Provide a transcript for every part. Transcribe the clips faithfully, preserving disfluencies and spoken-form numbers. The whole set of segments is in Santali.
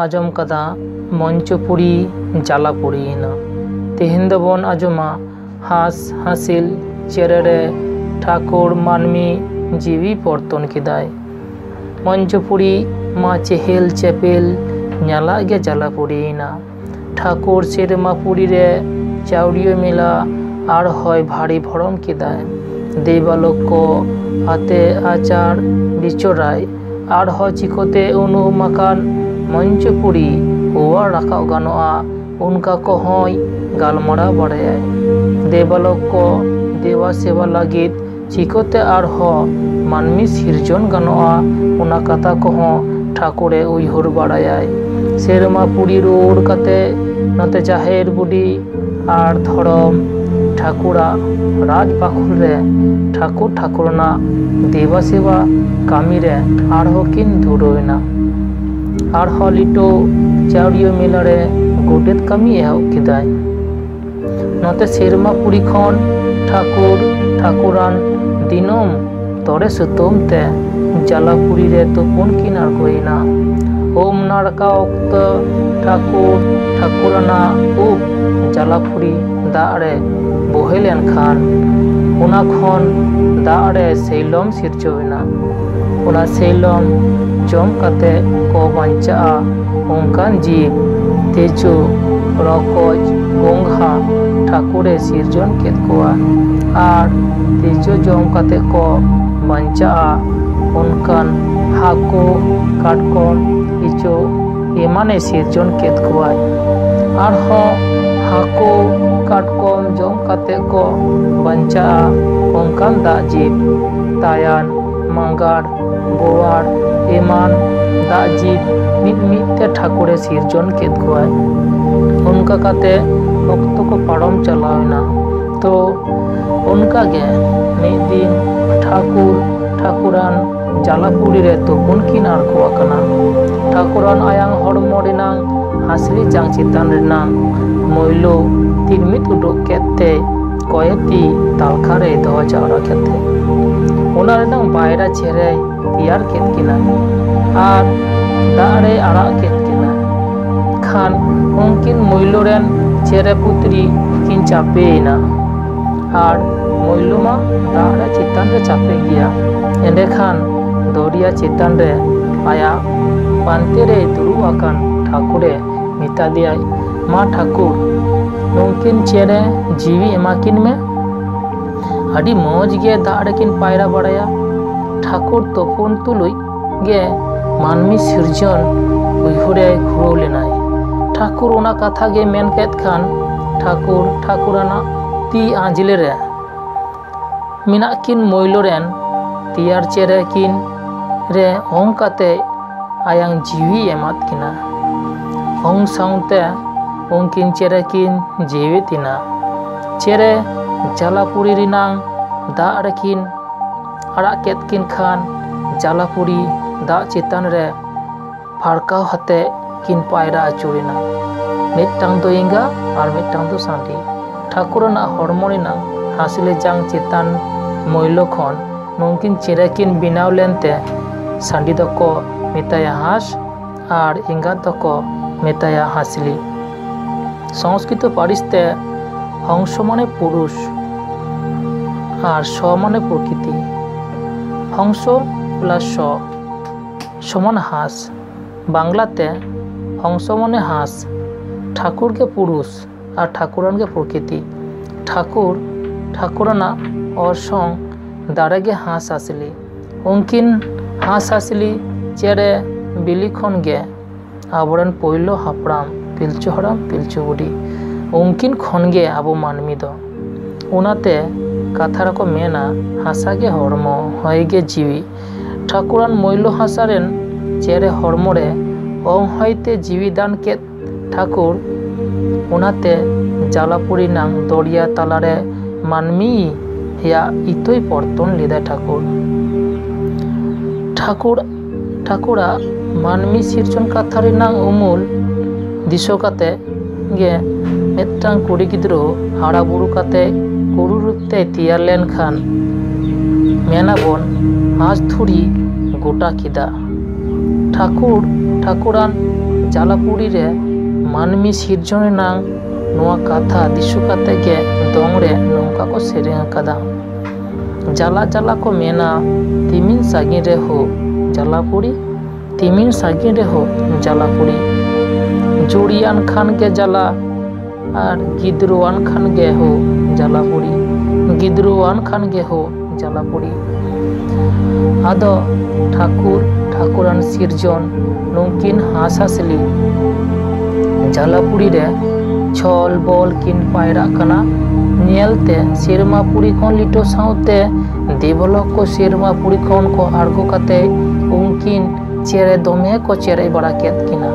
ᱟᱸᱡᱚᱢ ᱠᱟᱫᱟ ᱢᱚᱧᱪᱚᱯᱩᱨᱤ ᱡᱟᱞᱟᱯᱩᱨᱤᱭᱮᱱᱟ᱾ ᱛᱮᱦᱮᱧ ᱫᱚᱵᱚᱱ ᱟᱸᱡᱚᱢᱟ ᱦᱟᱸᱥ ᱦᱟᱸᱥᱤᱞ ᱪᱮᱨᱮ ᱨᱮ ᱴᱷᱟᱹᱠᱩᱨ ᱢᱟᱹᱱᱢᱤ ᱡᱤᱣᱤ ᱯᱚᱨᱛᱚᱱ ᱠᱮᱫᱟᱭ᱾ ᱢᱚᱧᱪᱚᱯᱩᱨᱤ ᱢᱟ ᱪᱮᱦᱮᱞ ᱪᱮᱯᱮᱞ ᱧᱟᱞᱟᱜ ᱜᱮ ᱡᱟᱞᱟᱯᱩᱨᱤᱭᱮᱱᱟ᱾ ᱴᱷᱟᱹᱠᱩᱨ ᱥᱮᱨᱢᱟ ᱯᱩᱨᱤ ᱨᱮ ᱪᱟᱹᱣᱰᱤᱭᱟᱹ ᱢᱮᱞᱟ ᱟᱨ ᱦᱚᱭ ᱵᱷᱟᱨᱤ ᱵᱷᱚᱨᱚᱢ ᱠᱮᱫᱟᱭ᱾ ᱫᱮᱵᱟᱞᱳᱠ ᱠᱚ ᱟᱛᱮ ᱟᱪᱟᱨ ᱵᱤᱪᱚᱨᱟᱭ ᱟᱨᱦᱚᱸ ᱪᱤᱠᱟᱹᱛᱮ ᱩᱱᱩᱢ ᱟᱠᱟᱱ ᱢᱚᱧᱪᱚᱯᱩᱨᱤ ᱚᱣᱟᱨ ᱨᱟᱠᱟᱵ ᱜᱟᱱᱚᱜᱼᱟ, ᱚᱱᱠᱟ ᱠᱚᱦᱚᱸᱭ ᱜᱟᱞᱢᱟᱨᱟᱣ ᱵᱟᱲᱟᱭᱟᱭ᱾ ᱫᱮᱵᱟᱞᱳᱠ ᱠᱚ ᱫᱮᱵᱟ ᱥᱮᱵᱟ ᱞᱟᱹᱜᱤᱫ ᱪᱤᱠᱟᱹᱛᱮ ᱟᱨᱦᱚᱸ ᱢᱟᱹᱱᱢᱤ ᱥᱤᱨᱡᱚᱱ ᱜᱟᱱᱚᱜᱼᱟ, ᱚᱱᱟ ᱠᱟᱛᱷᱟ ᱠᱚᱦᱚᱸ ᱴᱷᱟᱹᱠᱩᱨᱮ ᱩᱭᱦᱟᱹᱨ ᱵᱟᱲᱟᱭᱟᱭ᱾ ᱥᱮᱨᱢᱟ ᱯᱩᱨᱤ ᱨᱩᱣᱟᱹᱲ ᱠᱟᱛᱮ ᱱᱚᱛᱮ ᱡᱟᱦᱮᱨ ᱵᱩᱰᱷᱤ ᱟᱨ ᱫᱷᱚᱨᱚᱢ ᱴᱷᱟᱹᱠᱩᱨᱟᱜ ᱨᱟᱡᱽ ᱵᱟᱠᱷᱳᱞ ᱨᱮ ᱴᱷᱟᱹᱠᱩᱨ ᱴᱷᱟᱹᱠᱩᱨᱟᱱᱟᱜ ᱫᱮᱵᱟ ᱥᱮᱵᱟ ᱠᱟᱹᱢᱤ ᱨᱮ ᱟᱨᱦᱚᱸ ᱠᱤᱱ ᱫᱷᱩᱨᱟᱹᱣ ᱮᱱᱟ᱾ ᱟᱨᱦᱚᱸ ᱞᱤᱴᱟᱹ ᱪᱟᱹᱣᱰᱤᱭᱟᱹ ᱢᱮᱞᱟ ᱨᱮ ᱜᱚᱰᱮᱛ ᱠᱟᱹᱢᱤ ᱮᱦᱚᱵ ᱠᱮᱫᱟᱭ᱾ ᱱᱚᱛᱮ ᱥᱮᱨᱢᱟ ᱯᱩᱨᱤ ᱠᱷᱚᱱ ᱴᱷᱟᱹᱠᱩᱨ ᱴᱷᱟᱹᱠᱩᱨᱟᱱ ᱫᱤᱱᱟᱹᱢ ᱛᱚᱨᱮ ᱥᱩᱛᱟᱹᱢ ᱛᱮ ᱡᱟᱞᱟᱯᱩᱨᱤ ᱨᱮ ᱛᱩᱯᱩᱱ ᱠᱤᱱ ᱟᱬᱜᱚᱭᱮᱱᱟ᱾ ᱩᱢ ᱱᱟᱲᱠᱟ ᱚᱠᱛᱚ ᱴᱷᱟᱹᱠᱩᱨ ᱴᱷᱟᱹᱠᱩᱨᱟᱱᱟᱜ ᱩᱵ ᱡᱟᱞᱟᱯᱩᱨᱤ ᱫᱟᱜ ᱨᱮ ᱵᱚᱦᱮᱞ ᱮᱱᱠᱷᱟᱱ ᱚᱱᱟ ᱠᱷᱚᱱ ᱫᱟᱜ ᱨᱮ ᱥᱮᱭᱞᱚᱢ ᱥᱤᱨᱡᱟᱹᱣ ᱮᱱᱟ᱾ ᱚᱱᱟ ᱥᱮᱭᱞᱚᱢ ᱡᱚᱢ ᱠᱟᱛᱮ ᱠᱚ ᱵᱟᱧᱪᱟᱜᱼᱟ, ᱚᱱᱠᱟᱱ ᱡᱤᱵ ᱛᱮᱡᱳ, ᱨᱚᱠᱚᱡ, ᱜᱚᱝᱜᱷᱟ ᱴᱷᱟᱹᱠᱩᱨᱮ ᱥᱤᱨᱡᱚᱱ ᱠᱮᱫ ᱠᱚᱣᱟ᱾ ᱟᱨ ᱛᱮᱡᱳ ᱡᱚᱢ ᱠᱟᱛᱮ ᱠᱚ ᱵᱟᱧᱪᱟᱜᱼᱟ, ᱚᱱᱠᱟᱱ ᱦᱟᱹᱠᱩ, ᱠᱟᱴᱠᱚᱢ, ᱤᱪᱟᱹᱜ ᱮᱢᱟᱱᱮ ᱥᱤᱨᱡᱚᱱ ᱠᱮᱫ ᱠᱚᱣᱟᱭ᱾ ᱟᱨᱦᱚᱸ ᱦᱟᱹᱠᱩ, ᱠᱟᱴᱠᱚᱢ ᱡᱚᱢ ᱠᱟᱛᱮ ᱠᱚ ᱵᱟᱧᱪᱟᱜᱼᱟ, ᱚᱱᱠᱟᱱ ᱫᱟᱜ ᱡᱤᱵ, ᱛᱟᱭᱟᱱ, ᱢᱟᱸᱜᱟᱲ, ᱵᱳᱣᱟᱲ ᱮᱢᱟᱱ ᱫᱟᱜ ᱡᱤᱵ ᱢᱤᱫ ᱢᱤᱫ ᱛᱮ ᱴᱷᱟᱹᱠᱩᱨᱮ ᱥᱤᱨᱡᱚᱱ ᱠᱮᱫ ᱠᱚᱣᱟᱭ᱾ ᱚᱱᱠᱟ ᱠᱟᱛᱮ ᱚᱠᱛᱚ ᱠᱚ ᱯᱟᱨᱚᱢ ᱪᱟᱞᱟᱣ ᱮᱱᱟ᱾ ᱛᱚ ᱚᱱᱠᱟ ᱜᱮ ᱢᱤᱫ ᱫᱤᱱ ᱴᱷᱟᱹᱠᱩᱨ ᱴᱷᱟᱹᱠᱩᱨᱟᱱ ᱡᱟᱞᱟᱯᱩᱨᱤ ᱨᱮ ᱛᱩᱯᱩᱱ ᱠᱤᱱ ᱟᱬᱜᱚ ᱟᱠᱟᱱᱟ᱾ ᱴᱷᱟᱹᱠᱩᱨᱟᱱ ᱟᱭᱟᱝ ᱦᱚᱲᱢᱚ ᱨᱮᱱᱟᱝ ᱦᱟᱸᱥᱞᱤ ᱡᱟᱝ ᱪᱮᱛᱟᱱ ᱨᱮᱱᱟᱝ ᱢᱟᱹᱭᱞᱟᱹ ᱛᱤᱞᱢᱤᱫ ᱩᱰᱩᱠ ᱠᱮᱫ ᱛᱮ ᱠᱚᱭᱮ ᱛᱤ ᱛᱟᱞᱠᱷᱟ ᱨᱮ ᱫᱚᱦᱚ ᱡᱟᱣᱨᱟ ᱠᱮᱫ ᱛᱮ ᱚᱱᱟ ᱨᱮᱱᱟᱝ ᱵᱟᱭᱨᱟ ᱪᱮᱦᱨᱟᱭ ᱛᱮᱭᱟᱨ ᱠᱮᱫ ᱠᱤᱱᱟ ᱟᱨ ᱫᱟᱜ ᱨᱮᱭ ᱟᱲᱟᱜ ᱠᱮᱫ ᱠᱤᱱᱟ᱾ ᱩᱱᱠᱤᱱ ᱢᱩᱭᱞᱚ ᱨᱮᱱ ᱪᱮᱬᱮ ᱯᱩᱛᱨᱤ ᱠᱤᱱ ᱪᱟᱯᱮᱭᱮᱱᱟ᱾ ᱟᱨ ᱢᱩᱭᱞᱚ ᱢᱟ ᱫᱟᱜ ᱨᱮ ᱪᱮᱛᱟᱱ ᱨᱮ ᱪᱟᱯᱮ ᱜᱮᱭᱟ᱾ ᱮᱸᱰᱮᱠᱷᱟᱱ ᱫᱚᱨᱭᱟ ᱪᱮᱛᱟᱱ ᱨᱮ ᱟᱭᱟᱜ ᱯᱟᱱᱛᱮ ᱨᱮ ᱫᱩᱲᱩᱵ ᱟᱠᱟᱱ ᱴᱷᱟᱹᱠᱩᱨᱮ ᱢᱮᱛᱟ ᱫᱮᱭᱟᱭ, "ᱢᱟ ᱴᱷᱟᱹᱠᱩᱨ, ᱱᱩᱝᱠᱤᱱ ᱪᱮᱬᱮ ᱡᱤᱣᱤ ᱮᱢᱟ ᱠᱤᱱ ᱢᱮ᱾ ᱟᱹᱰᱤ ᱢᱚᱡᱽ ᱜᱮ ᱫᱟᱜ ᱨᱮᱠᱤᱱ ᱯᱟᱭᱨᱟ ᱵᱟᱲᱟᱭᱟ᱾" ᱴᱷᱟᱹᱠᱩᱨ ᱛᱚᱯᱚᱱ ᱛᱩᱞᱩᱡ ᱜᱮ ᱢᱟᱹᱱᱢᱤ ᱥᱤᱨᱡᱚᱱ ᱩᱭᱦᱟᱹᱨᱮ ᱜᱷᱩᱨᱟᱹᱣ ᱞᱮᱱᱟᱭ᱾ ᱴᱷᱟᱹᱠᱩᱨ ᱚᱱᱟ ᱠᱟᱛᱷᱟ ᱜᱮ ᱢᱮᱱ ᱠᱮᱫ ᱠᱷᱟᱱ, ᱴᱷᱟᱹᱠᱩᱨ ᱴᱷᱟᱹᱠᱩᱨᱟᱱᱟᱜ ᱛᱤ ᱟᱸᱡᱽᱞᱮ ᱨᱮ ᱢᱮᱱᱟᱜ ᱠᱤᱱ ᱢᱩᱭᱞᱚ ᱨᱮᱱ ᱛᱮᱭᱟᱨ ᱪᱮᱬᱮ ᱠᱤᱱ ᱨᱮ ᱚᱝ ᱠᱟᱛᱮ ᱟᱭᱟᱝ ᱡᱤᱣᱤ ᱮᱢᱟᱫ ᱠᱤᱱᱟ᱾ ᱚᱝ ᱥᱟᱶᱛᱮ ᱩᱱᱠᱤᱱ ᱪᱮᱬᱮ ᱠᱤᱱ ᱡᱤᱣᱤᱫ ᱮᱱᱟ᱾ ᱪᱮᱬᱮ ᱡᱟᱞᱟᱯᱩᱨᱤ ᱨᱮᱱᱟᱝ ᱫᱟᱜ ᱨᱮᱠᱤᱱ ᱟᱲᱟᱜ ᱠᱮᱫ ᱠᱤᱱ ᱠᱷᱟᱱ, ᱡᱟᱞᱟᱯᱩᱨᱤ ᱫᱟᱜ ᱪᱮᱛᱟᱱ ᱨᱮ ᱯᱷᱟᱲᱠᱟᱣ ᱦᱟᱛᱮ ᱠᱤᱱ ᱯᱟᱭᱨᱟ ᱟᱹᱪᱩᱨᱮᱱᱟ᱾ ᱢᱤᱫᱴᱟᱝ ᱫᱚ ᱮᱸᱜᱟ ᱟᱨ ᱢᱤᱫᱴᱟᱝ ᱫᱚ ᱥᱟᱺᱰᱤ᱾ ᱴᱷᱟᱹᱠᱩᱨᱟᱱᱟᱜ ᱦᱚᱲᱢᱚ ᱨᱮᱱᱟᱜ ᱦᱟᱸᱥᱞᱤ ᱡᱟᱝ ᱪᱮᱛᱟᱱ ᱢᱩᱭᱞᱚ ᱠᱷᱚᱱ ᱱᱩᱝᱠᱤᱱ ᱪᱮᱬᱮ ᱠᱤᱱ ᱵᱮᱱᱟᱣ ᱞᱮᱱᱛᱮ, ᱥᱟᱺᱰᱤ ᱫᱚᱠᱚ ᱢᱮᱛᱟᱭᱟ ᱦᱟᱸᱥ ᱟᱨ ᱮᱸᱜᱟ ᱫᱚᱠᱚ ᱢᱮᱛᱟᱭᱟ ᱦᱟᱸᱥᱞᱤ᱾ ᱥᱚᱝᱥᱠᱨᱤᱛ ᱯᱟᱹᱨᱤᱥ ᱛᱮ ᱦᱚᱝᱥᱚ ᱢᱟᱱᱮ ᱯᱩᱨᱩᱥ ᱟᱨ ᱥᱚ ᱢᱟᱱᱮ ᱯᱨᱚᱠᱨᱤᱛᱤ᱾ ᱦᱚᱝᱥᱚ ᱯᱞᱟᱥ ᱥᱚ ᱥᱚᱢᱟᱱ ᱦᱟᱸᱥ᱾ ᱵᱟᱝᱞᱟᱛᱮ ᱦᱚᱝᱥᱚ ᱢᱟᱱᱮ ᱦᱟᱸᱥ, ᱴᱷᱟᱹᱠᱩᱨ ᱜᱮ ᱯᱩᱨᱩᱥ ᱟᱨ ᱴᱷᱟᱹᱠᱩᱨᱟᱱ ᱜᱮ ᱯᱨᱚᱠᱨᱤᱛᱤ᱾ ᱴᱷᱟᱹᱠᱩᱨ ᱴᱷᱟᱹᱠᱩᱨᱟᱱᱟᱜ ᱚᱨᱥᱚᱝ ᱫᱟᱲᱮ ᱜᱮ ᱦᱟᱸᱥ ᱦᱟᱸᱥᱞᱤ᱾ ᱩᱱᱠᱤᱱ ᱦᱟᱸᱥ ᱦᱟᱸᱥᱞᱤ ᱪᱮᱬᱮ ᱵᱤᱞᱤ ᱠᱷᱚᱱ ᱜᱮ ᱟᱵᱚᱨᱮᱱ ᱯᱳᱭᱞᱳ ᱦᱟᱯᱲᱟᱢ ᱯᱤᱞᱪᱩ ᱦᱟᱲᱟᱢ ᱯᱤᱞᱪᱩ ᱵᱩᱰᱷᱤ, ᱩᱱᱠᱤᱱ ᱠᱷᱚᱱ ᱜᱮ ᱟᱵᱚ ᱢᱟᱹᱱᱢᱤ ᱫᱚ᱾ ᱚᱱᱟᱛᱮ ᱠᱟᱛᱷᱟ ᱨᱮᱠᱚ ᱢᱮᱱᱟ, "ᱦᱟᱥᱟ ᱜᱮ ᱦᱚᱲᱢᱚ, ᱦᱚᱭ ᱜᱮ ᱡᱤᱣᱤ᱾" ᱴᱷᱟᱹᱠᱩᱨᱟᱱ ᱢᱩᱭᱞᱚ ᱦᱟᱥᱟ ᱨᱮᱱ ᱪᱮᱬᱮ ᱦᱚᱲᱢᱚ ᱨᱮ ᱚᱝ ᱦᱚᱭ ᱛᱮ ᱡᱤᱣᱤ ᱫᱟᱱ ᱠᱮᱫ ᱴᱷᱟᱹᱠᱩᱨ, ᱚᱱᱟᱛᱮ ᱡᱟᱞᱟᱯᱩᱨᱤ ᱱᱟᱝ ᱫᱚᱨᱭᱟ ᱛᱟᱞᱟᱨᱮ ᱢᱟᱹᱱᱢᱤ ᱭᱟᱜ ᱤᱛᱟᱹᱭ ᱯᱚᱨᱛᱚᱱ ᱞᱮᱫᱟ ᱴᱷᱟᱹᱠᱩᱨ᱾ ᱴᱷᱟᱹᱠᱩᱨ, ᱴᱷᱟᱹᱠᱩᱨᱟᱜ ᱢᱟᱹᱱᱢᱤ ᱥᱤᱨᱡᱚᱱ ᱠᱟᱛᱷᱟ ᱨᱮᱱᱟᱜ ᱩᱢᱩᱞ ᱫᱤᱥᱟᱹ ᱠᱟᱛᱮ ᱜᱮ ᱢᱤᱫᱴᱟᱝ ᱠᱩᱲᱤ ᱜᱤᱫᱽᱨᱟᱹ ᱦᱟᱨᱟ ᱵᱩᱨᱩ ᱠᱟᱛᱮ ᱠᱩᱲᱤ ᱨᱩᱯ ᱛᱮ ᱛᱮᱭᱟᱨ ᱞᱮᱱᱠᱷᱟᱱ, ᱢᱮᱱᱟᱵᱚᱱ ᱦᱟᱸᱥ ᱫᱷᱩᱲᱤ ᱜᱚᱴᱟ ᱠᱮᱫᱟ᱾ ᱴᱷᱟᱹᱠᱩᱨ, ᱴᱷᱟᱹᱠᱩᱨᱟᱱ ᱡᱟᱞᱟᱯᱩᱨᱤ ᱨᱮ ᱢᱟᱹᱱᱢᱤ ᱥᱤᱨᱡᱚᱱ ᱨᱮᱱᱟᱝ ᱱᱚᱣᱟ ᱠᱟᱛᱷᱟ ᱫᱤᱥᱟᱹ ᱠᱟᱛᱮ ᱜᱮ ᱫᱚᱝ ᱨᱮ ᱱᱚᱝᱠᱟ ᱠᱚ ᱥᱮᱨᱮᱧ ᱟᱠᱟᱫᱟ᱾ ᱡᱟᱞᱟ ᱡᱟᱞᱟ ᱠᱚ ᱢᱮᱱᱟ, ᱛᱤᱢᱤᱱ ᱥᱟᱺᱜᱤᱧ ᱨᱮ ᱦᱳ ᱡᱟᱞᱟᱯᱩᱨᱤ, ᱛᱤᱢᱤᱱ ᱥᱟᱺᱜᱤᱧ ᱨᱮ ᱦᱳ ᱡᱟᱞᱟᱯᱩᱨᱤ᱾ ᱡᱩᱲᱤᱭᱟᱱ ᱠᱷᱟᱱ ᱜᱮ ᱡᱟᱞᱟ, ᱟᱨ ᱜᱤᱫᱽᱨᱟᱹᱣᱟᱱ ᱠᱷᱟᱱ ᱜᱮ ᱦᱳ ᱡᱟᱞᱟᱯᱩᱨᱤ, ᱜᱤᱫᱽᱨᱟᱹᱣᱟᱱ ᱠᱷᱟᱱ ᱜᱮ ᱦᱳ ᱡᱟᱞᱟᱯᱩᱨᱤ᱾ ᱟᱫᱚ ᱴᱷᱟᱹᱠᱩᱨ, ᱴᱷᱟᱹᱠᱩᱨᱟᱱ ᱥᱤᱨᱡᱚᱱ ᱱᱩᱝᱠᱤᱱ ᱦᱟᱸᱥ ᱦᱟᱸᱥᱞᱤ ᱡᱟᱞᱟᱯᱩᱨᱤ ᱨᱮ ᱪᱷᱚᱞ ᱵᱚᱞ ᱠᱤᱱ ᱯᱟᱭᱨᱟᱜ ᱠᱟᱱᱟ᱾ ᱧᱮᱞᱛᱮ ᱥᱮᱨᱢᱟ ᱯᱩᱨᱤ ᱠᱷᱚᱱ ᱞᱤᱴᱟᱹ ᱥᱟᱶᱛᱮ ᱫᱮᱵᱚᱞᱳᱠ ᱠᱚ ᱥᱮᱨᱢᱟ ᱯᱩᱨᱤ ᱠᱷᱚᱱ ᱠᱚ ᱟᱬᱜᱚ ᱠᱟᱛᱮ ᱩᱱᱠᱤᱱ ᱪᱮᱬᱮ ᱫᱚᱢᱮ ᱠᱚ ᱪᱮᱨᱮᱡ ᱵᱟᱲᱟ ᱠᱮᱫ ᱠᱤᱱᱟ᱾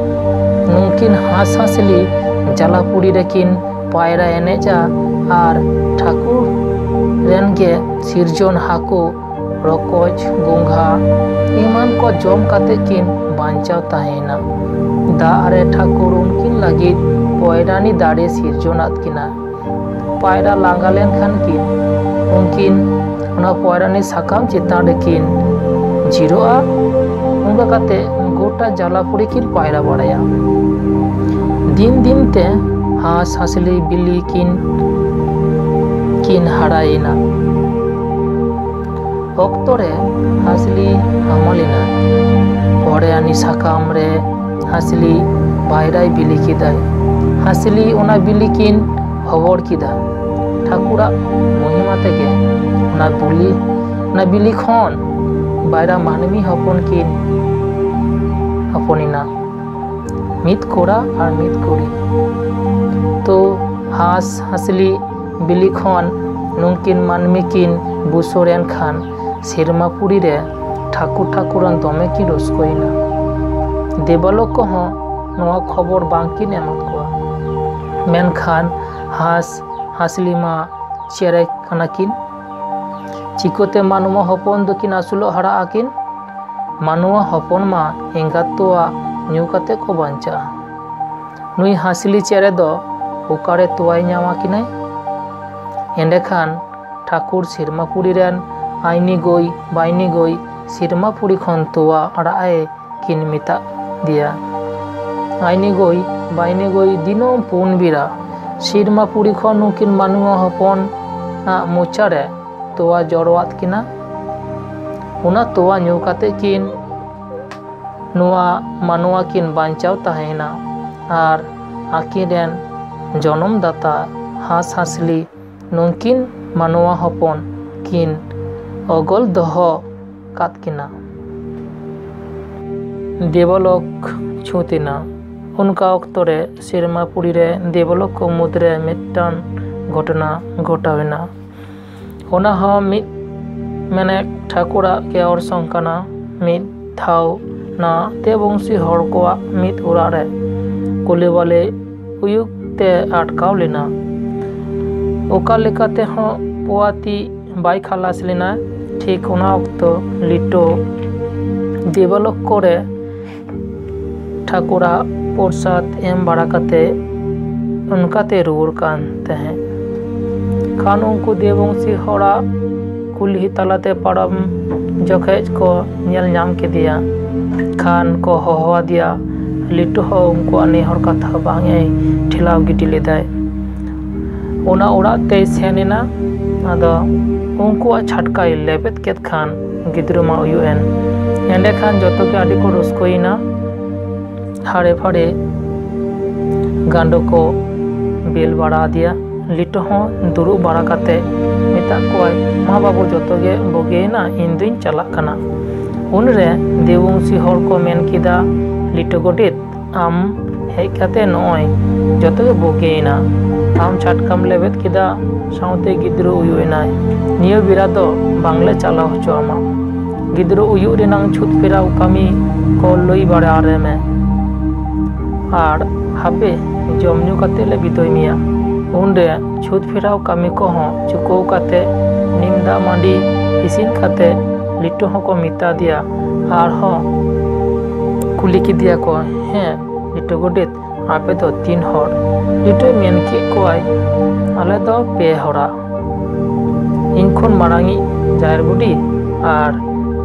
ᱱᱩᱝᱠᱤᱱ ᱦᱟᱸᱥ ᱦᱟᱸᱥᱞᱤ ᱡᱟᱞᱟᱯᱩᱨᱤ ᱨᱮᱠᱤᱱ ᱯᱟᱭᱨᱟ ᱮᱱᱮᱡᱟ ᱟᱨ ᱴᱷᱟᱹᱠᱩᱨ ᱨᱮᱱ ᱜᱮ ᱥᱤᱨᱡᱚᱱ ᱦᱟᱹᱠᱩ, ᱨᱚᱠᱚᱡ, ᱜᱚᱸᱜᱷᱟ ᱮᱢᱟᱱ ᱠᱚ ᱡᱚᱢ ᱠᱟᱛᱮ ᱠᱤᱱ ᱵᱟᱧᱪᱟᱣ ᱛᱟᱦᱮᱸᱭᱮᱱᱟ᱾ ᱫᱟᱜ ᱨᱮ ᱴᱷᱟᱹᱠᱩᱨ ᱩᱱᱠᱤᱱ ᱞᱟᱹᱜᱤᱫ ᱯᱚᱭᱨᱟᱱᱤ ᱫᱟᱨᱮ ᱥᱤᱨᱡᱚᱱᱟᱫ ᱠᱤᱱᱟ᱾ ᱯᱟᱭᱨᱟ ᱞᱟᱸᱜᱟ ᱞᱮᱱᱠᱷᱟᱱ ᱠᱤᱱ ᱩᱱᱠᱤᱱ ᱚᱱᱟ ᱯᱚᱭᱨᱟᱱᱤ ᱥᱟᱠᱟᱢ ᱪᱮᱛᱟᱱ ᱨᱮᱠᱤᱱ ᱡᱤᱨᱟᱹᱜᱼᱟ᱾ ᱚᱱᱠᱟ ᱠᱟᱛᱮ ᱜᱚᱴᱟ ᱡᱟᱞᱟᱯᱩᱨᱤ ᱠᱤᱱ ᱯᱟᱭᱨᱟ ᱵᱟᱲᱟᱭᱟ᱾ ᱫᱤᱱ ᱫᱤᱱ ᱛᱮ ᱦᱟᱸᱥ ᱦᱟᱸᱥᱞᱤ ᱵᱤᱞᱤ ᱠᱤᱱ ᱠᱤᱱ ᱦᱟᱨᱟᱭᱮᱱᱟ᱾ ᱚᱠᱛᱚ ᱨᱮ ᱦᱟᱸᱥᱞᱤ ᱦᱟᱢᱟᱞ ᱮᱱᱟ᱾ ᱯᱚᱭᱨᱟᱱᱤ ᱥᱟᱠᱟᱢ ᱨᱮ ᱦᱟᱸᱥᱞᱤ ᱯᱟᱭᱨᱟᱭ ᱵᱤᱞᱤ ᱠᱮᱫᱟᱭ᱾ ᱦᱟᱸᱥᱞᱤ ᱚᱱᱟ ᱵᱤᱞᱤ ᱠᱤᱱ ᱦᱚᱵᱚᱨ ᱠᱮᱫᱟ᱾ ᱴᱷᱟᱹᱠᱩᱨᱟᱜ ᱢᱚᱦᱤᱢᱟ ᱛᱮᱜᱮ ᱚᱱᱟ ᱵᱤᱞᱤ, ᱚᱱᱟ ᱵᱤᱞᱤ ᱠᱷᱚᱱ ᱯᱟᱭᱨᱟ ᱢᱟᱹᱱᱢᱤ ᱦᱚᱯᱚᱱ ᱠᱤᱱ ᱦᱚᱯᱚᱱ ᱮᱱᱟ, ᱢᱤᱫ ᱠᱚᱲᱟ ᱟᱨ ᱢᱤᱫ ᱠᱩᱲᱤ᱾ ᱛᱚ ᱦᱟᱸᱥ ᱦᱟᱸᱥᱞᱤ ᱵᱤᱞᱤ ᱠᱷᱚᱱ ᱱᱩᱝᱠᱤᱱ ᱢᱟᱹᱱᱢᱤ ᱠᱤᱱ ᱵᱩᱥᱟᱹᱲ ᱮᱱ ᱠᱷᱟᱱ ᱥᱮᱨᱢᱟ ᱯᱩᱨᱤ ᱨᱮ ᱴᱷᱟᱹᱠᱩᱨ ᱴᱷᱟᱹᱠᱩᱨᱟᱱ ᱫᱚᱢᱮ ᱠᱤᱱ ᱨᱟᱹᱥᱠᱟᱹᱭᱮᱱᱟ᱾ ᱫᱮᱵᱟᱞᱳᱠ ᱠᱚᱦᱚᱸ ᱱᱚᱣᱟ ᱠᱷᱚᱵᱚᱨ ᱵᱟᱝ ᱠᱤᱱ ᱮᱢᱟᱫ ᱠᱚᱣᱟ᱾ ᱢᱮᱱᱠᱷᱟᱱ ᱦᱟᱸᱥ ᱦᱟᱸᱥᱞᱤ ᱢᱟ ᱪᱮᱬᱮ ᱠᱟᱱᱟ ᱠᱤᱱ᱾ ᱪᱤᱠᱟᱹᱛᱮ ᱢᱟᱱᱣᱟ ᱦᱚᱯᱚᱱ ᱫᱚᱠᱤᱱ ᱟᱹᱥᱩᱞᱚᱜ ᱦᱟᱨᱟᱜ ᱟᱹᱠᱤᱱ? ᱢᱟᱱᱣᱟ ᱦᱚᱯᱚᱱ ᱢᱟ ᱮᱸᱜᱟᱛ ᱛᱚᱣᱟ ᱧᱩ ᱠᱟᱛᱮ ᱠᱚ ᱵᱟᱧᱪᱟᱜᱼᱟ᱾ ᱱᱩᱭ ᱦᱟᱸᱥᱞᱤ ᱪᱮᱬᱮ ᱫᱚ ᱚᱠᱟᱨᱮ ᱛᱚᱣᱟᱭ ᱧᱟᱢ ᱟᱹᱠᱤᱱᱟᱭ? ᱮᱸᱰᱮᱠᱷᱟᱱ ᱴᱷᱟᱹᱠᱩᱨ ᱥᱮᱨᱢᱟᱯᱩᱨᱤ ᱨᱮᱱ ᱟᱭᱱᱤ ᱜᱟᱹᱭ ᱵᱟᱭᱱᱤ ᱜᱟᱹᱭ ᱥᱮᱨᱢᱟᱯᱩᱨᱤ ᱠᱷᱚᱱ ᱛᱚᱣᱟ ᱟᱲᱟᱜ ᱮ ᱠᱤᱱ ᱢᱮᱛᱟᱫ ᱫᱮᱭᱟ᱾ ᱟᱭᱱᱤ ᱜᱟᱹᱭ ᱵᱟᱭᱱᱤ ᱜᱟᱹᱭ ᱫᱤᱱᱟᱹᱢ ᱯᱩᱱ ᱵᱮᱲᱟ ᱥᱮᱨᱢᱟ ᱯᱩᱨᱤ ᱠᱷᱚᱱ ᱱᱩᱠᱤᱱ ᱢᱟᱱᱣᱟ ᱦᱚᱯᱚᱱ ᱟᱜ ᱢᱚᱪᱟ ᱨᱮ ᱛᱚᱣᱟ ᱡᱚᱨᱚᱣᱟᱫ ᱠᱤᱱᱟ᱾ ᱚᱱᱟ ᱛᱚᱣᱟ ᱧᱩ ᱠᱟᱛᱮ ᱠᱤᱱ ᱱᱚᱣᱟ ᱢᱟᱱᱣᱟ ᱠᱤᱱ ᱵᱟᱧᱪᱟᱣ ᱛᱟᱦᱮᱸᱭᱮᱱᱟ ᱟᱨ ᱟᱹᱠᱤᱱ ᱨᱮᱱ ᱡᱚᱱᱚᱢ ᱫᱟᱛᱟ ᱦᱟᱸᱥᱼᱦᱟᱸᱥᱞᱤ ᱱᱩᱝᱠᱤᱱ ᱢᱟᱱᱣᱟ ᱦᱚᱯᱚᱱ ᱠᱤᱱ ᱚᱜᱚᱞ ᱫᱚᱦᱚ ᱠᱟᱫ ᱠᱤᱱᱟ᱾ ᱫᱮᱵᱚᱞᱳᱠ ᱪᱷᱩᱛ ᱮᱱᱟ᱾ ᱚᱱᱠᱟ ᱚᱠᱛᱚ ᱨᱮ ᱥᱮᱨᱢᱟ ᱯᱩᱨᱤ ᱨᱮ ᱫᱮᱵᱚᱞᱳᱠ ᱠᱚ ᱢᱩᱫᱽᱨᱮ ᱢᱤᱫᱴᱟᱝ ᱜᱷᱚᱴᱚᱱᱟ ᱜᱷᱚᱴᱟᱣ ᱮᱱᱟ᱾ ᱚᱱᱟ ᱦᱚᱸ ᱢᱤᱫ ᱢᱮᱱᱮᱠ ᱴᱷᱟᱹᱠᱩᱨᱟᱜ ᱜᱮ ᱚᱨᱥᱚᱝ ᱠᱟᱱᱟ᱾ ᱢᱤᱫ ᱫᱷᱟᱣ ᱱᱟ ᱫᱮᱵᱚᱝᱥᱤ ᱦᱚᱲ ᱠᱚᱣᱟᱜ ᱢᱤᱫ ᱚᱲᱟᱜ ᱨᱮ ᱠᱩᱞᱤᱵᱟᱞᱮ ᱩᱭᱩᱜ ᱛᱮ ᱟᱴᱠᱟᱣ ᱞᱮᱱᱟ᱾ ᱚᱠᱟ ᱞᱮᱠᱟ ᱛᱮᱦᱚᱸ ᱯᱳᱣᱟᱛᱤ ᱵᱟᱭ ᱠᱷᱟᱞᱟᱥ ᱞᱮᱱᱟ᱾ ᱴᱷᱤᱠ ᱚᱱᱟ ᱚᱠᱛᱚ ᱞᱤᱴᱳ ᱫᱮᱵᱚᱞᱳᱠ ᱠᱚᱨᱮ ᱴᱷᱟᱹᱠᱩᱨᱟᱜ ᱯᱨᱚᱥᱟᱫ ᱮᱢ ᱵᱟᱲᱟ ᱠᱟᱛᱮ ᱚᱱᱠᱟᱛᱮ ᱨᱩᱣᱟᱹᱲ ᱠᱟᱱ ᱛᱟᱦᱮᱸᱫ᱾ ᱠᱷᱟᱱ ᱩᱱᱠᱩ ᱫᱮᱵᱚᱝᱥᱤ ᱦᱚᱲᱟᱜ ᱠᱩᱞᱦᱤ ᱛᱟᱞᱟᱛᱮ ᱯᱟᱨᱚᱢ ᱡᱚᱠᱷᱮᱡ ᱠᱚ ᱧᱮᱞ ᱧᱟᱢ ᱠᱮᱫᱮᱭᱟ᱾ ᱠᱷᱟᱱ ᱠᱚ ᱦᱚᱦᱚ ᱟᱫᱮᱭᱟ᱾ ᱞᱤᱴᱩ ᱦᱚᱸ ᱩᱱᱠᱩᱣᱟᱜ ᱱᱮᱦᱚᱨ ᱠᱟᱛᱷᱟ ᱵᱟᱝ ᱮ ᱴᱷᱮᱞᱟᱣ ᱜᱤᱰᱤ ᱞᱮᱫᱟᱭ᱾ ᱚᱱᱟ ᱚᱲᱟᱜ ᱛᱮᱭ ᱥᱮᱱ ᱮᱱᱟ᱾ ᱟᱫᱚ ᱩᱱᱠᱩᱣᱟᱜ ᱪᱷᱟᱴᱠᱟᱭ ᱞᱮᱵᱮᱫ ᱠᱮᱫ ᱠᱷᱟᱱ ᱜᱤᱫᱽᱨᱟᱹ ᱢᱟ ᱩᱭᱩᱜ ᱮᱱ᱾ ᱮᱸᱰᱮᱠᱷᱟᱱ ᱡᱚᱛᱚ ᱜᱮ ᱟᱹᱰᱤ ᱠᱚ ᱨᱟᱹᱥᱠᱟᱹᱭᱮᱱᱟ᱾ ᱦᱟᱲᱮ ᱯᱷᱟᱲᱮ ᱜᱟᱸᱰᱚ ᱠᱚ ᱵᱮᱞ ᱵᱟᱲᱟ ᱟᱫᱮᱭᱟ᱾ ᱞᱤᱴᱩ ᱦᱚᱸ ᱫᱩᱲᱩᱵ ᱵᱟᱲᱟ ᱠᱟᱛᱮ ᱢᱮᱛᱟᱜ ᱠᱚᱣᱟᱭ, "ᱢᱟ ᱵᱟᱹᱵᱩ, ᱡᱚᱛᱚ ᱜᱮ ᱵᱩᱜᱤᱭᱮᱱᱟ, ᱤᱧ ᱫᱩᱧ ᱪᱟᱞᱟᱜ ᱠᱟᱱᱟ᱾" ᱩᱱᱨᱮ ᱫᱮᱵᱚᱝᱥᱤ ᱦᱚᱲ ᱠᱚ ᱢᱮᱱ ᱠᱮᱫᱟ, "ᱞᱤᱴᱩ ᱜᱚᱰᱮᱛ, ᱟᱢ ᱦᱮᱡ ᱠᱟᱛᱮ ᱱᱚᱜᱼᱚᱭ ᱡᱚᱛᱚ ᱜᱮ ᱵᱩᱜᱤᱭᱮᱱᱟ᱾ ᱟᱢ ᱪᱷᱟᱴᱠᱟᱢ ᱞᱮᱵᱮᱫ ᱠᱮᱫᱟ, ᱥᱟᱶᱛᱮ ᱜᱤᱫᱽᱨᱟᱹ ᱩᱭᱩᱜ ᱮᱱᱟᱭ᱾ ᱱᱤᱭᱟᱹ ᱵᱮᱲᱟ ᱫᱚ ᱵᱟᱝᱞᱮ ᱪᱟᱞᱟᱣ ᱦᱚᱪᱚ ᱟᱢᱟ᱾ ᱜᱤᱫᱽᱨᱟᱹ ᱩᱭᱩᱜ ᱨᱮᱱᱟᱝ ᱪᱷᱩᱛ ᱯᱷᱮᱨᱟᱣ ᱠᱟᱹᱢᱤ ᱠᱚ ᱞᱟᱹᱭ ᱵᱟᱲᱟ ᱟᱞᱮ ᱢᱮ᱾ ᱟᱨ ᱦᱟᱯᱮ, ᱡᱚᱢ ᱧᱩ ᱠᱟᱛᱮ ᱞᱮ ᱵᱤᱫᱟᱹᱭ ᱢᱮᱭᱟ᱾" ᱩᱱᱨᱮ ᱪᱷᱩᱛ ᱯᱷᱮᱨᱟᱣ ᱠᱟᱹᱢᱤ ᱠᱚᱦᱚᱸ ᱪᱩᱠᱟᱹᱣ ᱠᱟᱛᱮ ᱱᱤᱢ ᱫᱟᱜ ᱢᱟᱹᱰᱤ ᱤᱥᱤᱱ ᱠᱟᱛᱮ ᱞᱤᱴᱩ ᱦᱚᱸᱠᱚ ᱢᱮᱛᱟ ᱫᱮᱭᱟ᱾ ᱟᱨᱦᱚᱸ ᱠᱩᱞᱤ ᱠᱮᱫᱮᱭᱟ ᱠᱚ, "ᱦᱮᱸ ᱞᱤᱴᱩ ᱜᱚᱰᱮᱛ, ᱟᱯᱮ ᱫᱚ ᱛᱤᱱ ᱦᱚᱲ?" ᱞᱤᱴᱩᱭ ᱢᱮᱱ ᱠᱮᱫ ᱠᱚᱣᱟᱭ, "ᱟᱞᱮ ᱫᱚ ᱯᱮ ᱦᱚᱲᱟᱜ, ᱤᱧ ᱠᱷᱚᱱ ᱢᱟᱲᱟᱝᱤᱡ ᱡᱟᱦᱮᱨ ᱵᱩᱰᱷᱤ ᱟᱨ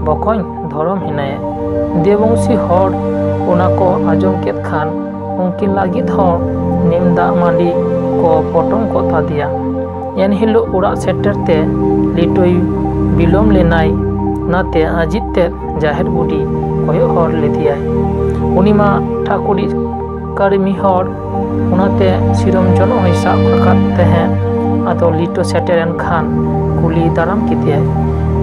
ᱵᱚᱠᱚᱧ ᱫᱷᱚᱨᱚᱢ ᱦᱮᱱᱟᱭᱟ᱾" ᱫᱮᱵᱚᱝᱥᱤ ᱦᱚᱲ ᱚᱱᱟ ᱠᱚ ᱟᱸᱡᱚᱢ ᱠᱮᱫ ᱠᱷᱟᱱ ᱩᱱᱠᱤᱱ ᱞᱟᱹᱜᱤᱫ ᱦᱚᱸ ᱱᱤᱢ ᱫᱟᱜ ᱢᱟᱹᱰᱤ ᱠᱚ ᱯᱚᱴᱚᱢ ᱜᱚᱫ ᱟᱫᱮᱭᱟ᱾ ᱮᱱᱦᱤᱞᱳᱜ ᱚᱲᱟᱜ ᱥᱮᱴᱮᱨ ᱛᱮ ᱞᱤᱴᱚᱭ ᱵᱤᱞᱚᱢ ᱞᱮᱱᱟᱭ, ᱚᱱᱟᱛᱮ ᱟᱹᱡᱤᱛ ᱛᱮᱫ ᱡᱟᱦᱮᱨ ᱵᱩᱰᱷᱤ ᱠᱚᱭᱚᱜ ᱦᱚᱨ ᱞᱮᱫᱮᱭᱟᱭ᱾ ᱩᱱᱤ ᱢᱟ ᱴᱷᱟᱹᱠᱩᱨᱤᱡ ᱠᱟᱹᱲᱢᱤ ᱦᱚᱲ, ᱚᱱᱟᱛᱮ ᱥᱤᱨᱚᱢ ᱡᱚᱱᱚᱜ ᱦᱚᱸᱭ ᱥᱟᱵ ᱟᱠᱟᱫ ᱛᱟᱦᱮᱸᱫ᱾ ᱟᱫᱚ ᱞᱤᱴᱚ ᱥᱮᱴᱮᱨᱮᱱ ᱠᱷᱟᱱ ᱠᱩᱞᱤ ᱫᱟᱨᱟᱢ ᱠᱮᱫᱮᱭᱟᱭ,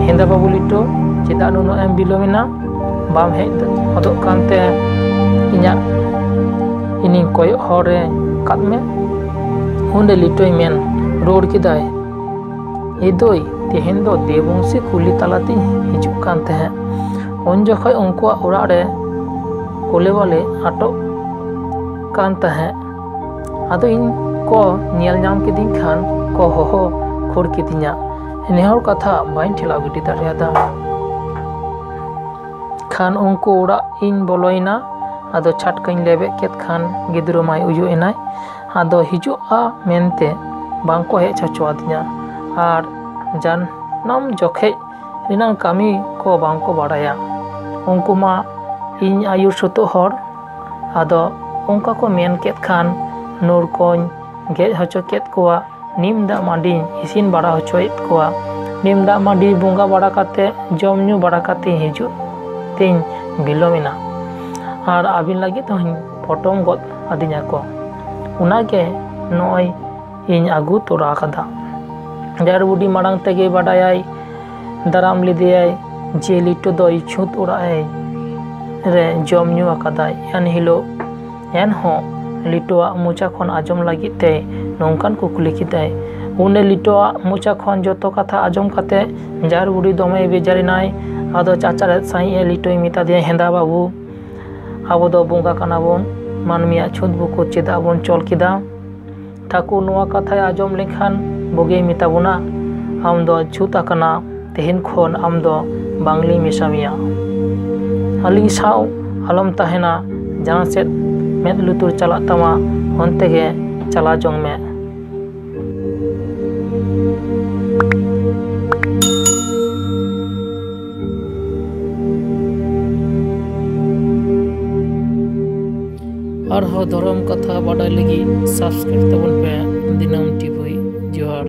"ᱦᱮᱸᱫᱟ ᱵᱟᱹᱵᱩ ᱞᱤᱴᱚ, ᱪᱮᱫᱟᱜ ᱱᱩᱱᱟᱹᱜ ᱮᱢ ᱵᱤᱞᱚᱢ ᱮᱱᱟ? ᱵᱟᱢ ᱦᱮᱡ ᱦᱚᱫᱚᱜ ᱠᱟᱱᱛᱮ ᱤᱧᱟᱜ ᱤᱧᱤᱧ ᱠᱚᱭᱚᱜ ᱦᱚᱨ ᱨᱮ ᱠᱟᱫ ᱢᱮ?" ᱩᱱᱨᱮ ᱞᱤᱴᱚᱭ ᱢᱮᱱ ᱨᱩᱣᱟᱹᱲ ᱠᱮᱫᱟᱭ, "ᱮ ᱫᱟᱹᱭ, ᱛᱮᱦᱮᱧ ᱫᱚ ᱫᱮᱵᱚᱝᱥᱤ ᱠᱩᱞᱤ ᱛᱟᱞᱟᱛᱤᱧ ᱦᱤᱡᱩᱜ ᱠᱟᱱ ᱛᱟᱦᱮᱸᱫ᱾ ᱩᱱ ᱡᱚᱠᱷᱚᱡ ᱩᱱᱠᱩᱣᱟᱜ ᱚᱲᱟᱜ ᱨᱮ ᱠᱚᱞᱮ ᱵᱟᱞᱮ ᱟᱴᱚᱜ ᱠᱟᱱ ᱛᱟᱦᱮᱸᱫ᱾ ᱟᱫᱚ ᱤᱧ ᱠᱚ ᱧᱮᱞ ᱧᱟᱢ ᱠᱤᱫᱤᱧ ᱠᱷᱟᱱ ᱠᱚ ᱦᱚᱦᱚ ᱠᱷᱟᱹᱲ ᱠᱤᱫᱤᱧᱟ᱾ ᱱᱮᱦᱚᱨ ᱠᱟᱛᱷᱟ ᱵᱟᱹᱧ ᱴᱷᱮᱞᱟᱣ ᱜᱤᱰᱤ ᱫᱟᱲᱮᱭᱟᱫᱟ᱾ ᱠᱷᱟᱱ ᱩᱱᱠᱩ ᱚᱲᱟᱜ ᱤᱧ ᱵᱚᱞᱚᱭᱮᱱᱟ᱾ ᱟᱫᱚ ᱪᱷᱟᱴᱠᱟᱧ ᱞᱮᱵᱮᱫ ᱠᱮᱫ ᱠᱷᱟᱱ ᱜᱤᱫᱽᱨᱟᱹ ᱢᱟᱭ ᱩᱭᱩ ᱮᱱᱟᱭ᱾ ᱟᱫᱚ ᱦᱤᱡᱩᱜᱼᱟ ᱢᱮᱱᱛᱮ ᱵᱟᱝᱠᱚ ᱦᱮᱡ ᱦᱚᱪᱚ ᱟᱫᱤᱧᱟ᱾ ᱟᱨ ᱡᱟᱱᱟᱢ ᱡᱚᱠᱷᱮᱡ ᱨᱮᱱᱟᱜ ᱠᱟᱹᱢᱤ ᱠᱚ ᱵᱟᱝᱠᱚ ᱵᱟᱲᱟᱭᱟ᱾ ᱩᱱᱠᱩ ᱢᱟ ᱤᱧ ᱟᱹᱭᱩᱨ ᱥᱩᱛᱩᱜ ᱦᱚᱲ᱾ ᱟᱫᱚ ᱚᱱᱠᱟ ᱠᱚ ᱢᱮᱱ ᱠᱮᱫ ᱠᱷᱟᱱ ᱱᱩᱨ ᱠᱚᱧ ᱜᱮᱫ ᱦᱚᱪᱚ ᱠᱮᱫ ᱠᱚᱣᱟ᱾ ᱱᱤᱢ ᱫᱟᱜ ᱢᱟᱹᱰᱤᱧ ᱤᱥᱤᱱ ᱵᱟᱲᱟ ᱦᱚᱪᱚᱭᱮᱫ ᱠᱚᱣᱟ᱾ ᱱᱤᱢ ᱫᱟᱜ ᱢᱟᱹᱰᱤ ᱵᱚᱸᱜᱟ ᱵᱟᱲᱟ ᱠᱟᱛᱮ, ᱡᱚᱢ ᱧᱩ ᱵᱟᱲᱟ ᱠᱟᱛᱮ ᱦᱤᱡᱩᱜ ᱛᱮᱧ ᱵᱤᱞᱚᱢ ᱮᱱᱟ᱾ ᱟᱨ ᱟᱹᱵᱤᱱ ᱞᱟᱹᱜᱤᱫ ᱦᱚᱸᱧ ᱯᱚᱴᱚᱢ ᱜᱚᱫ ᱟᱹᱫᱤᱧᱟ ᱠᱚ᱾ ᱚᱱᱟᱜᱮ ᱱᱚᱜᱼᱚᱭ ᱤᱧ ᱟᱹᱜᱩ ᱛᱚᱨᱟ ᱟᱠᱟᱫᱟ᱾ ᱡᱟᱦᱮᱨ ᱵᱩᱰᱷᱤ ᱢᱟᱲᱟᱝ ᱛᱮᱜᱮ ᱵᱟᱰᱟᱭᱟᱭ, ᱫᱟᱨᱟᱢ ᱞᱮᱫᱮᱭᱟᱭ ᱡᱮ ᱞᱤᱴᱚ ᱫᱚᱭ ᱪᱷᱩᱛ ᱚᱲᱟᱜ ᱮ ᱨᱮ ᱡᱚᱢ ᱧᱩ ᱟᱠᱟᱫᱟᱭ᱾ ᱮᱱᱦᱤᱞᱳᱜ ᱮᱱᱦᱚᱸ ᱞᱤᱴᱚᱣᱟᱜ ᱢᱚᱪᱟ ᱠᱷᱚᱱ ᱟᱸᱡᱚᱢ ᱞᱟᱹᱜᱤᱫ ᱛᱮ ᱱᱚᱝᱠᱟᱱ ᱠᱩᱠᱞᱤ ᱠᱮᱫᱟᱭ᱾ ᱩᱱᱨᱮ ᱞᱤᱴᱚᱣᱟᱜ ᱢᱚᱪᱟ ᱠᱷᱚᱱ ᱡᱚᱛᱚ ᱠᱟᱛᱷᱟ ᱟᱸᱡᱚᱢ ᱠᱟᱛᱮ ᱡᱟᱦᱮᱨ ᱵᱩᱰᱷᱤ ᱫᱚᱢᱮᱭ ᱵᱮᱡᱟᱨ ᱮᱱᱟᱭ᱾ ᱟᱫᱚ ᱪᱟᱪᱟᱨᱮᱫ ᱥᱟᱺᱦᱤᱡ ᱮ ᱞᱤᱴᱚᱭ ᱢᱮᱛᱟ ᱫᱮᱭᱟ, "ᱦᱮᱸᱫᱟ ᱵᱟᱹᱵᱩ, ᱟᱵᱚ ᱫᱚ ᱵᱚᱸᱜᱟ ᱠᱟᱱᱟ ᱵᱚᱱ, ᱢᱟᱹᱱᱢᱤᱭᱟᱜ ᱪᱷᱩᱛ ᱵᱩᱠᱩ ᱪᱮᱫᱟᱜ ᱵᱚᱱ ᱪᱚᱞ ᱠᱮᱫᱟ? ᱴᱷᱟᱹᱠᱩᱨ ᱱᱚᱣᱟ ᱠᱟᱛᱷᱟᱭ ᱟᱸᱡᱚᱢ ᱞᱮᱠᱷᱟᱱ ᱵᱩᱜᱤᱭ ᱢᱮᱛᱟ ᱵᱚᱱᱟ, ᱟᱢ ᱫᱚ ᱪᱷᱩᱛ ᱟᱠᱟᱱᱟ, ᱛᱮᱦᱮᱧ ᱠᱷᱚᱱ ᱟᱢ ᱫᱚ ᱵᱟᱝᱞᱤᱧ ᱢᱮᱥᱟ ᱢᱮᱭᱟ᱾ ᱟᱹᱞᱤᱧ ᱥᱟᱶ ᱟᱞᱚᱢ ᱛᱟᱦᱮᱱᱟ, ᱡᱟᱦᱟᱸ ᱥᱮᱫ ᱢᱮᱫ ᱞᱩᱛᱩᱨ ᱪᱟᱞᱟᱜ ᱛᱟᱢᱟ, ᱚᱱᱛᱮ ᱜᱮ ᱪᱟᱞᱟᱣ ᱡᱚᱝ ᱢᱮ᱾" ᱟᱨᱦᱚᱸ ᱫᱷᱚᱨᱚᱢ ᱠᱟᱛᱷᱟ ᱵᱟᱰᱟᱭ ᱞᱟᱹᱜᱤᱫ subscribe ᱛᱟᱵᱚᱱ ᱯᱮ ᱫᱤᱱᱟᱹᱢ ᱴᱤᱵᱷᱤ᱾